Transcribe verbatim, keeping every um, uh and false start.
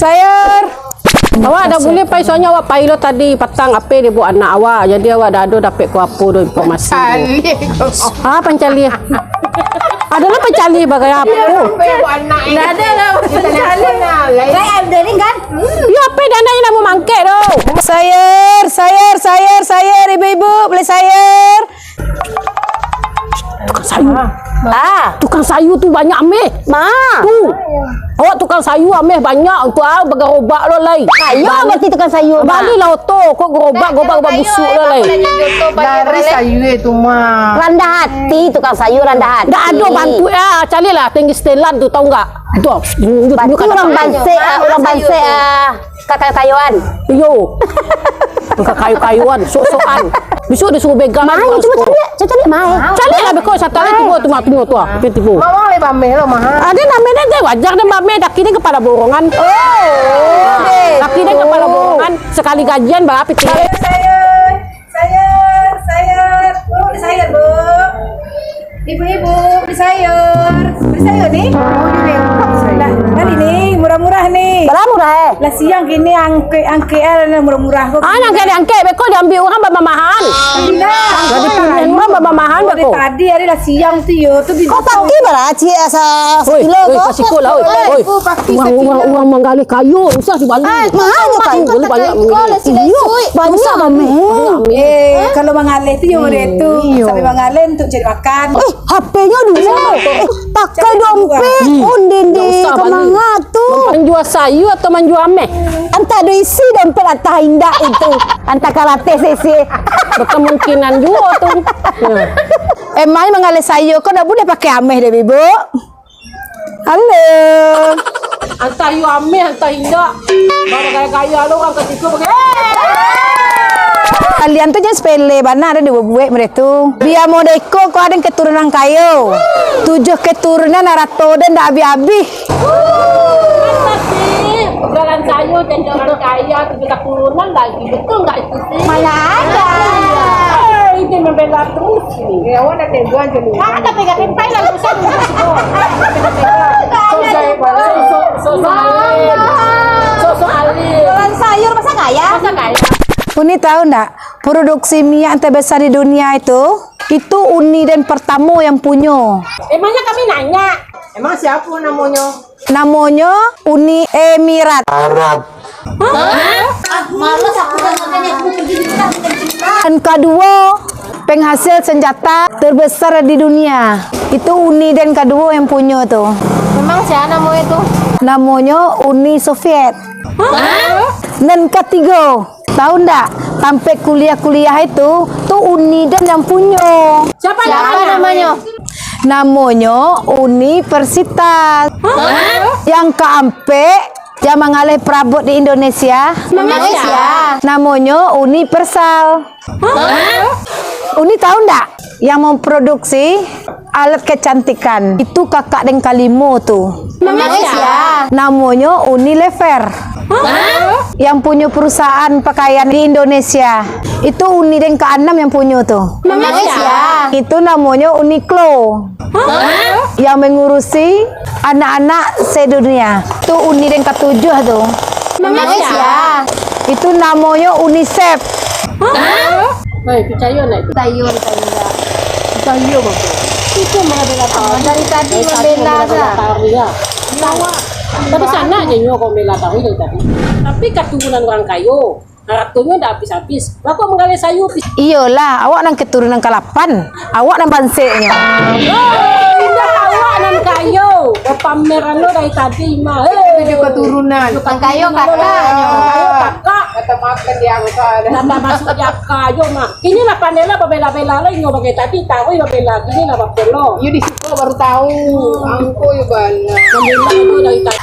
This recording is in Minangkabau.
Sayur. Awak dak buliah pai, soalnyo awak pai lo tadi patang, apo dibuek anak awak. Jadi awak dak ado dapek ko apo doh informasi. Caliak ko. Ah, pancaliak. Ado lah pancaliak bagai apo? Dak ado lah pancaliak. Lai ambil ni kan? Iyo, apo dak ado nan mau mangkek tu? Sayur, sayur, sayur, sayur, ibu-ibu, beli sayur. Tukang sayur. Ah. Tukang sayur tu banyak ameh. Ma. Tu. Awak tukang sayur ameh banyak tu, ah, bagarobak lo lai. Ayo, bali, berarti tukang sayur, Ma. Bali lah oto, kok gerobak, gerobak, gerobak busuak lo lai. Dari sayur tu, Ma. Randah hati, tukang sayur randah hati. Dak ado bantuak, ah, caliak lah tinggi setelan tu, tahu nggak? Tu. Berarti urang bansaik, ah, urang bansaik, ah. Kakayo-kayoan. Iyo. Kakayo-kayoan, sok-sokan. Bisuak disuruah begal. Mai, cubo caliak, cubo caliak, mai. Caliak lah beko, satu hari tibo tu, mah, tibo tu, ah. Tibo. Mawang lai bameh lo, mah. Ado namenyo deh, wajar deh bameh, laki ni kepala borongan. Oh, laki ni kepala borongan, sekali gajian bara pitih. Sayur, sayur, Bu, sayur, Bu. Ibu-ibu, beli sayur. Beli sayur ni? Nah, kan ini murah-murah ni. Bara murah, eh? Lah siang kini angkek-angkek ah, lah murah-murah ko. Ah, angkek-angkek, beko diambiak urang bamamahan. Indak. Jadi pilihan urang bamamahan beko. Tadi hari lah siang tu yo, tu. Kok paki bara ciek asa sakilo ko? Oi, oi, kasih ko lah, oi. Oi, oi. Urang, urang, urang manggaleh kayu, usah dibali. Ah, mahal nyo kayu. Bali banyak. Iyo, banyak ameh. Eh, kalau manggaleh tu yo model tu. Iyo. Sampai manggaleh untuk cari makan. Eh, H P-nyo dulu. Eh, pakai dompet. Onde-nde ka manga tu. Manjua sayur atau manjua ameh? Antah ado isi dompet, antah indak itu. Antah karateh sese. Berkemungkinan juo tu. Emang manggaleh sayur ko ndak buliah pakai ameh deh, Ibu? Halo. Antah iyo ameh, antah indak. Bagaya-gaya lo urang katigo bagai. Kalian tu jan sepele bana ado dibuek model tu. Bia model iko ko ado keturunan kayo. Tujuh keturunan, arato den ndak abih-abih. Masa sih? Jalan sayo jan urang kayo, tujuh keturunan lagi. Betul nggak itu sih? Mana ada. Eh, ini membela terus ini. Ya, awak nak tengok aja nih. Ah, tapi nggak pintai lah, susah juga sih, kok. So, so, so, so, so, so, so, alim. Jualan sayur, masa kaya? Masa kaya? Uni tahu ndak, produksi minyak terbesar di dunia itu, itu Uni Den pertamo yang punyo. Emangnya kami nanya? Emang siapa namanya? Namonyo Uni Emirat. Arab. Nan kaduo, penghasil senjata terbesar di dunia. Itu Uni Den kaduo yang punyo tu. Memang sia namonyo tu? Namonyo Uni Soviet. Nan katigo, tahu ndak? Tampek kuliah-kuliah itu, tu Uni Den yang punyo. Siapa namanya? Namonyo Universitas. Hah? Yang kaampek, yang manggaleh parabot di Indonesia. Malaysia. Namonyo Universal. Hah? Uni tahu ndak? Yang memproduksi alat kecantikan. Itu kakak Den kalimo tu. Malaysia. Namonyo Unilever. Hah? Yang punyo perusahaan pakaian di Indonesia. Itu Uni Den kaanam yang punyo tu. Malaysia. Itu namonyo Uniqlo. Hah? Yang mengurusi anak-anak sedunia. Tu Uni Den katujuah tu. Malaysia. Itu namonyo UNICEF. Hah? Hei, picayo ndak itu? Picayo, picayo ndak? Picayo, Bang. Itu mah bela tahu. Dari tadi mah bela tahu, ya. Awak. Tapi sanak je nyo kok bela tahu dari tadi. Tapi katurunan urang kayo, haratonyo ndak habis-habis. Lah kok manggaleh sayur? Iyolah, awak nan keturunan kalapan. Awak nan banseknyo. Hei, indak, awak nan kayo. Bapameran lo dari tadi mah. Hei. Tujuh keturunan. Nan kayo kakaknyo. Kayo kakak. Mata makan di angka dah. Mata masuk di angka ajo mah. Inilah pandai lah babela-bela lah, inyo bagai tadi, taruih babela. Inilah babela. Iyo di siko baru tahu. Angko yo bana. Babela tu dari tadi.